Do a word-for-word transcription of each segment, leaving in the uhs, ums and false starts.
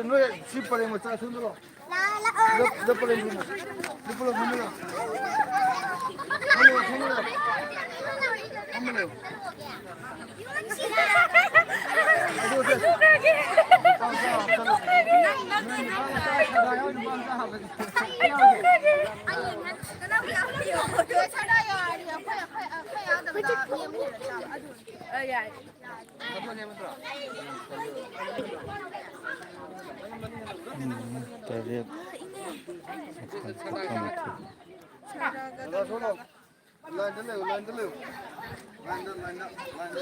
ꯅꯣꯏ ꯁꯤ ꯄꯔꯦꯡ ꯃꯆꯥ ꯁꯣꯝꯗ ꯂꯥꯛꯑꯣ꯫ ꯁꯤꯗ, ꯁꯤꯗ ꯄꯔꯦꯡ ꯐꯝꯃꯨ꯫ ꯁꯤꯗ ꯄꯨꯂꯞ ꯐꯝꯃꯨ ꯂꯥꯛꯑꯣ꯫ ꯐꯝꯃꯨ ꯂꯥꯛꯑꯣ, ꯐꯝꯃꯨ ꯂꯥꯛꯑꯣ꯫ ꯐꯝꯃꯨ ꯂꯥꯛꯑꯣ꯫ ꯑꯗꯨ, ꯑꯗꯨ꯫ ꯅꯨꯄꯥ ꯃꯆꯥ ꯍꯥꯞꯆꯜꯂꯣ꯫ ꯅꯣꯏ ꯅꯨꯄꯥ ꯃꯆꯥ ꯁꯥꯗꯥ ꯌꯥꯎꯔꯤ, ꯅꯨꯄꯥ ꯃꯆꯥ ꯍꯥꯞꯄꯁꯦ꯫ ꯎꯝ, ꯇꯔꯦꯠ꯫ ꯂꯥꯏꯟꯗ ꯂꯩꯌꯨ, ꯂꯥꯏꯟꯗ ꯂꯩꯌꯨ꯫ ꯂꯥꯏꯟꯗ, ꯂꯥꯏꯟꯗ, ꯂꯥꯏꯟꯗ꯫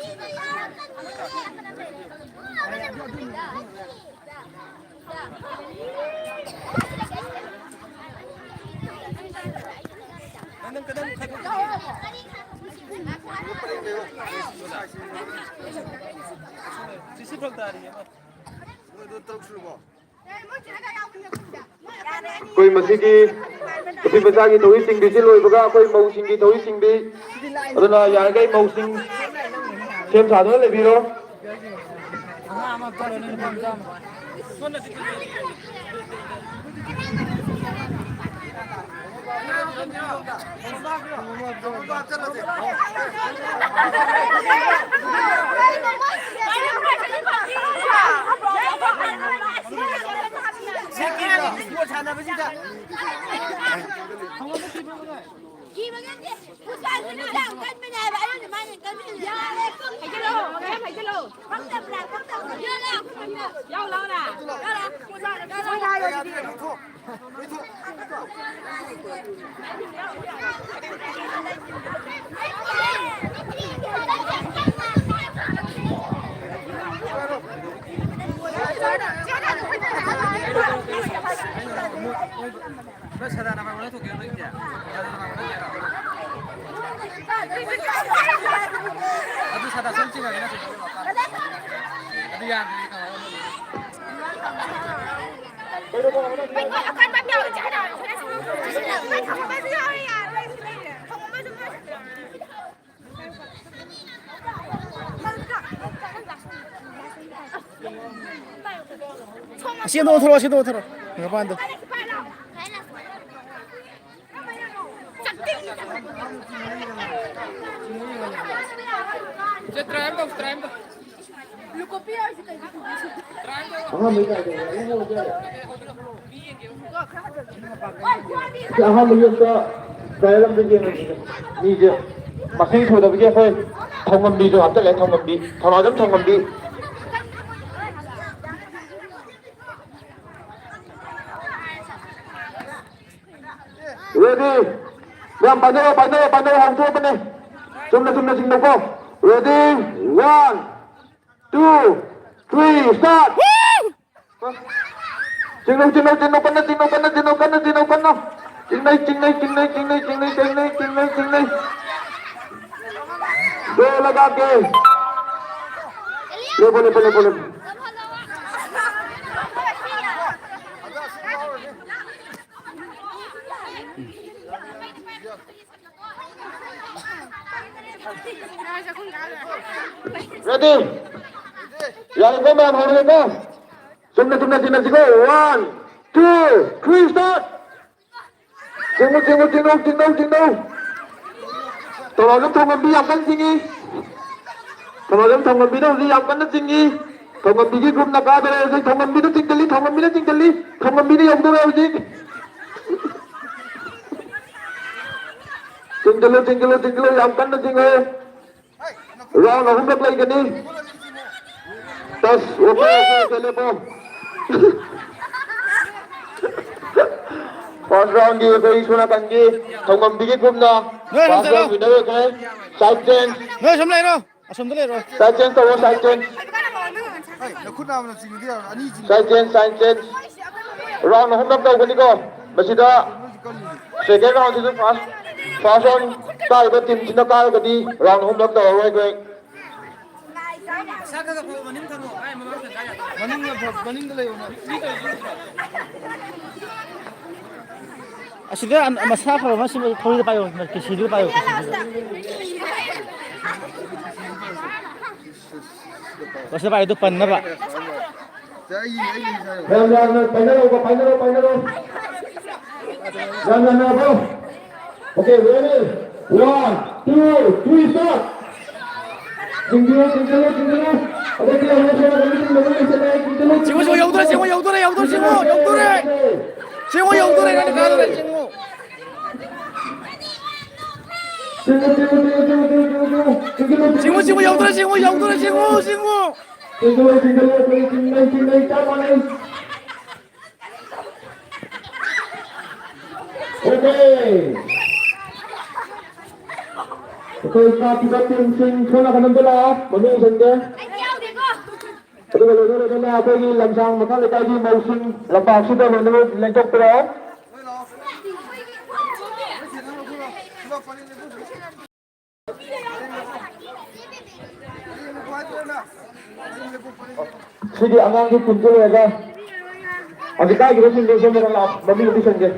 ꯅꯪ ꯀꯗꯥꯏ ꯈꯥꯏꯗꯣꯛꯈꯤꯒꯦ? ꯁꯤ, ꯁꯤ ꯐꯔꯛ ꯇꯥꯔꯤꯌꯦ꯫ ꯃꯣꯏꯗꯣ ꯇꯔꯨꯛ ꯁꯨꯔꯕꯣ? ꯑꯩꯈꯣꯏ ꯃꯁꯤꯒꯤ ꯅꯨꯄꯤ ꯃꯆꯥꯒꯤ ꯊꯧꯔꯤ ꯆꯤꯡꯕꯤꯁꯤ ꯂꯣꯏꯕꯒ ꯑꯩꯈꯣꯏ ꯃꯧꯁꯤꯡꯒꯤ ꯊꯧꯔꯤ ꯆꯤꯡꯕꯤ꯫ ꯑꯗꯨꯅ ꯌꯥꯔꯤꯈꯩ ꯃꯧꯁꯤꯡ ꯁꯦꯝ ꯁꯥꯗꯨꯅ ꯂꯩꯕꯤꯔꯣ꯫ ꯑꯗꯨ ꯁꯥꯗꯥ ꯁꯣꯝ ꯆꯤꯡꯉꯒꯦ ꯅꯠꯇ꯭ꯔꯣ? ꯑꯗꯨ ꯌꯥꯗ꯭ꯔꯗꯤ ꯀꯃꯥꯏꯅ ꯇꯧꯗꯣꯏꯅꯣ? ꯁꯣꯝ ꯑꯁꯤ ꯑꯃꯗ ꯑꯣꯟꯊꯣꯔꯛꯑꯣ, ꯑꯁꯤ ꯑꯃꯗ ꯑꯣꯟꯊꯣꯔꯛꯑꯣ꯫ ꯃꯄꯥꯟꯗ꯫ ꯁꯦ, ꯇ꯭ꯔꯥꯏ ꯑꯃ ꯇꯧꯁꯤ, ꯇ꯭ꯔꯥꯏ ꯑꯃ ꯇꯧꯁꯤ꯫ ꯇ꯭ꯔꯥꯏ ꯑꯃ ꯇꯧꯁꯤ꯫ ꯑꯍꯥꯟꯕ ꯌꯦꯛꯇ ꯇ꯭ꯔꯥꯏ ꯑꯃ ꯇꯧꯁꯤ꯫ ꯁꯤ ꯑꯍꯥꯟꯕ ꯌꯦꯛꯇ ꯇ꯭ꯔꯥꯏ ꯑꯃ ꯌꯦꯡꯉꯁꯤ꯫ ꯃꯤꯁꯦ ꯃꯁꯤꯡ ꯁꯨꯗꯕꯒꯤ ꯑꯩꯈꯣꯏ ꯊꯧꯉꯝꯕꯤꯗꯣ ꯍꯥꯞꯆꯜꯂꯦ, ꯊꯧꯉꯝꯕꯤ, ꯊꯧꯅꯥꯖꯝ ꯊꯧꯉꯝꯕꯤ꯫ Ready? ꯃꯌꯥꯝ ꯄꯥꯏꯅꯔꯣ, ꯄꯥꯏꯅꯔꯣ, ꯄꯥꯏꯅꯔꯣ, ꯍꯥꯡꯇꯣꯛꯑꯕꯅꯦ꯫ ꯆꯨꯝꯅ, ꯆꯨꯝꯅ ꯆꯤꯡꯅꯧꯀꯣ꯫ Ready? One, two, three, start! ꯆꯤꯡꯅꯧ, ꯆꯤꯡꯅꯧ, ꯆꯤꯡꯅꯧ, ꯀꯟꯅ ꯆꯤꯡꯅꯧ, ꯀꯟꯅ ꯆꯤꯡꯅꯧ, ꯀꯟꯅ ꯆꯤꯡꯅꯧ, ꯀꯟꯅ꯫ ꯆꯤꯡꯅꯩ, ꯆꯤꯡꯅꯩ, ꯆꯤꯡꯅꯩ, ꯆꯤꯡꯅꯩ꯫ ꯗꯣ ꯂꯒꯥ ꯀꯦ꯫ ꯂꯦꯞꯄꯣ, ꯂꯦꯞꯄꯣ, ꯂꯦꯞꯄꯣ, ꯂꯦꯞꯄꯣ꯫ Ready? ꯌꯥꯔꯦꯀꯣ, ꯃꯌꯥꯝ ꯍꯧꯔꯦꯀꯣ? ꯆꯨꯝꯅ, ꯆꯨꯝꯅ ꯆꯤꯡꯅꯁꯤꯀꯣ꯫ One, two, three, start! ꯆꯤꯡꯉꯨ, ꯆꯤꯡꯉꯨ, ꯆꯤꯡꯉꯨ, ꯆꯤꯡꯉꯨ, ꯆꯤꯡꯉꯨ꯫ ꯊꯧꯅꯥꯖꯝ ꯊꯧꯉꯝꯕꯤ ꯌꯥꯝ ꯀꯟꯅ ꯆꯤꯡꯉꯤ꯫ ꯊꯧꯅꯥꯖꯝ ꯊꯧꯉꯝꯕꯤꯅ ꯍꯧꯖꯤꯛ ꯌꯥꯝ ꯀꯟꯅ ꯆꯤꯡꯉꯤ꯫ ꯊꯧꯉꯝꯕꯤꯒꯤ groupꯅ ꯀꯥꯗꯣꯔꯦ ꯍꯧꯖꯤꯛ꯫ ꯊꯧꯉꯝꯕꯤꯅ ꯆꯤꯡꯁꯤꯜꯂꯤ, ꯊꯧꯉꯝꯕꯤꯅ ꯆꯤꯡꯁꯤꯜꯂꯤ꯫ ꯊꯧꯉꯝꯕꯤꯅ ꯌꯧꯗꯣꯔꯦ ꯍꯧꯖꯤꯛ꯫ ꯆꯤꯡꯁꯤꯜꯂꯨ, ꯆꯤꯡꯁꯤꯜꯂꯨ, ꯆꯤꯡꯁꯤꯜꯂꯨ, ꯌꯥꯝ ꯀꯟꯅ ꯆꯤꯡꯉꯦ꯫ Round ꯑꯍꯨꯝꯂꯛ ꯂꯩꯒꯅꯤ꯫ Touch, okay, okay, okay, ꯂꯦꯞꯄꯣ꯫ First roundꯒꯤ ꯑꯩꯈꯣꯏ ꯁꯣꯝ ꯅꯥꯀꯟꯒꯤ ꯊꯧꯉꯝꯕꯤꯒꯤ groupꯅ ꯅꯣꯏ ꯑꯁꯣꯝ first round ꯆꯠꯂꯣ꯫ Winner ꯑꯣꯏꯈ꯭ꯔꯦ꯫ Side change꯫ ꯅꯣꯏ ꯑꯁꯣꯝ ꯂꯩꯔꯣ, ꯑꯁꯣꯝꯗ ꯂꯩꯔꯣ꯫ Side change ꯇꯧꯔꯣ, side change꯫ ꯍꯩ, ꯅꯈꯨꯠ ꯅꯥꯝꯃꯅ ꯆꯤꯡꯉꯗꯤ ꯌꯥꯔꯣꯏ, ꯑꯅꯤ ꯆꯤꯡꯉꯤ꯫ Side change, side change꯫ Round ꯑꯍꯨꯝꯂꯛ ꯇꯧꯒꯅꯤꯀꯣ꯫ ꯃꯁꯤꯗ ꯅꯣꯏꯁꯨ ꯀꯜꯂꯤꯅꯦ꯫ Second roundꯁꯤꯁꯨ first, first round ꯀꯥꯔꯤꯕ teamꯁꯤꯅ ꯀꯥꯔꯒꯗꯤ round ꯑꯍꯨꯝꯂꯛ ꯇꯧꯔꯔꯣꯏ ꯑꯩꯈꯣꯏ꯫ ꯃꯁꯥ ꯈꯔ ꯈꯔ ꯐꯕ ꯃꯅꯤꯡ ꯊꯝꯃꯣ꯫ ꯃꯅꯤꯡꯗ ꯐ-, ꯃꯅꯤꯡꯗ ꯂꯩꯌꯣ ꯅꯪ꯫ ꯑꯁꯤꯗ ꯑꯟ-, ꯃꯁꯥ ꯐꯕ ꯑꯃ ꯁꯤꯃ ꯊꯧꯔꯤꯗ ꯄꯥꯏꯌꯣ, ꯀꯤꯁꯤꯗꯨꯗ ꯄꯥꯏꯌꯣ, ꯀꯤꯁꯤꯗꯨꯗ꯫ ꯃꯁꯤꯗ ꯄꯥꯏꯌꯣ, ꯑꯗꯨ ꯄꯟꯅꯕ꯫ ꯌꯥꯝ ꯌꯥꯝꯅ ꯄꯥꯏꯅꯔꯣꯀꯣ, ꯄꯥꯏꯅꯔꯣ, ꯄꯥꯏꯅꯔꯣ꯫ ꯌꯥꯝ ꯌꯥꯝꯅ ꯍꯥꯞꯄꯣ꯫ Okay, ready? One, two, three, start. ꯆꯤꯡꯕꯤꯌꯨ, ꯆꯤꯡꯁꯤꯜꯂꯨ, ꯆꯤꯡꯁꯤꯜꯂꯨ꯫ ꯑꯗꯒꯤ ꯑꯃꯨꯛ ꯁꯣꯝꯗ ꯃꯤꯁꯤꯡ ꯃꯅꯨꯡ ꯂꯩꯁꯤꯜꯂꯦ, ꯆꯤꯡꯁꯤꯜꯂꯨ, ꯆꯤꯡꯉꯨ, ꯆꯤꯡꯉꯨ, ꯌꯧꯗꯣꯔꯦ, ꯆꯤꯡꯉꯨ, ꯌꯧꯗꯣꯔꯦ, ꯌꯧꯗꯣꯔꯦ, ꯆꯤꯡꯉꯨ, ꯌꯧꯗꯣꯔꯦ꯫ ꯆꯤꯡꯉꯨ, ꯌꯧꯗꯣꯔꯦ, ꯅꯪ ꯀꯥꯗꯣꯔꯦ, ꯆꯤꯡꯉꯨ꯫ ꯆꯤꯡꯉꯨ, ꯆꯤꯡꯉꯨ, ꯆꯤꯡꯉꯨ, ꯆꯤꯡꯉꯨ, ꯆꯤꯡꯉꯨ, ꯆꯤꯡꯉꯨ, ꯆꯤꯡꯉꯨ, ꯆꯤꯡꯉꯨ, ꯆꯤꯡꯉꯨ, ꯆꯤꯡꯉꯨ, ꯆꯤꯡꯉꯨ, ꯆꯤꯡꯉꯨ, ꯆꯤꯡꯉꯨ꯫ ꯆꯤꯡꯉꯨ, ꯆꯤꯡꯉꯨ, ꯆꯤꯡꯉꯨ, ꯑꯩꯈꯣꯏ ꯆꯤꯡꯅꯩ, ꯆꯤꯡꯅꯩ, ꯆꯞ ꯃꯥꯟꯅꯩ꯫ Okay. ꯑꯩꯈꯣꯏ ꯁꯥꯊꯤꯕ ꯇꯤꯝꯁꯤꯡ ꯁꯣꯝ ꯅꯥꯀꯟꯗ ꯂꯥꯛꯑꯣ, ꯃꯅꯨꯡ ꯆꯪꯒꯦ꯫ ꯑꯗꯨꯒ ꯂꯣꯏꯅ ꯂꯣꯏꯅꯅ ꯑꯩꯈꯣꯏꯒꯤ ꯂꯝꯁꯥꯡ ꯃꯈꯥ ꯂꯩꯀꯥꯏꯒꯤ ꯃꯧꯁꯤꯡ ꯂꯝꯄꯥꯛꯁꯤꯗ ꯂꯣꯏꯅꯃꯛ ꯂꯦꯡꯊꯣꯛꯄꯤꯔꯛꯑꯣ꯫ ꯁꯤꯗꯤ ꯑꯉꯥꯡꯒꯤ ꯇꯤꯝꯁꯦ ꯂꯣꯏꯔꯒ ꯍꯧꯖꯤꯛ ꯀꯥꯏꯈꯤꯕꯁꯤꯡꯗꯣ ꯁꯣꯝꯗ ꯂꯥꯛꯑꯣ, ꯃꯃꯤꯡ ꯑꯝꯇ ꯁꯪꯒꯦ꯫